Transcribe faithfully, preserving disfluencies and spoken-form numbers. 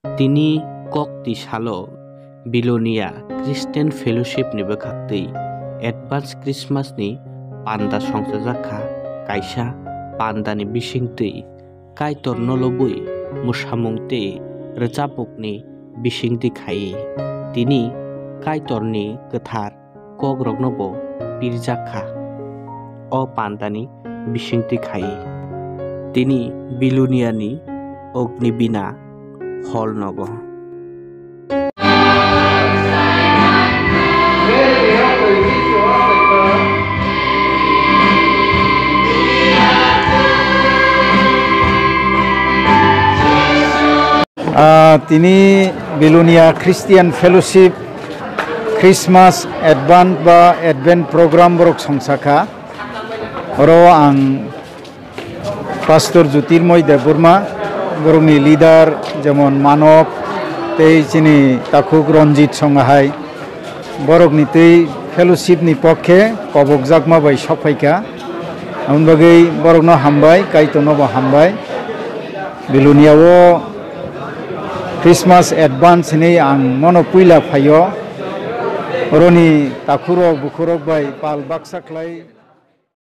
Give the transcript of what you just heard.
Tini kok twi salo Bilonia Christian Fellowship ni bwkhaktwi Advance Christmas ni panda songchajak kha. Kaisa panda ni bisingtwi Kaitor no lobwi mwsamung tei rwchapmung ni bisingtwi khai. Tini Kaitor ni kwthar kokrokno bo pirjak kha. O pandani bisingtwi khai tini Biluniani Ognibina hall nogo. Ah, tini Bilonia Christian Fellowship Christmas Advent ba Advent program borok songsa kha. Oro ang Pastor Jyotirmoy Debbarma, borokni leader jemon Manok tei chini takhuk Ranjit songha hai. Borokni twi fellowship ni pokhe kobokjakma bai sokphaikha. Aboni bagwi borokno hambai, Kaitorno bo hambai. Bilonia o Christmas advance hinwi ang mono puila phaio. Oroni takhurok bukhurok bai pal baksa khlai.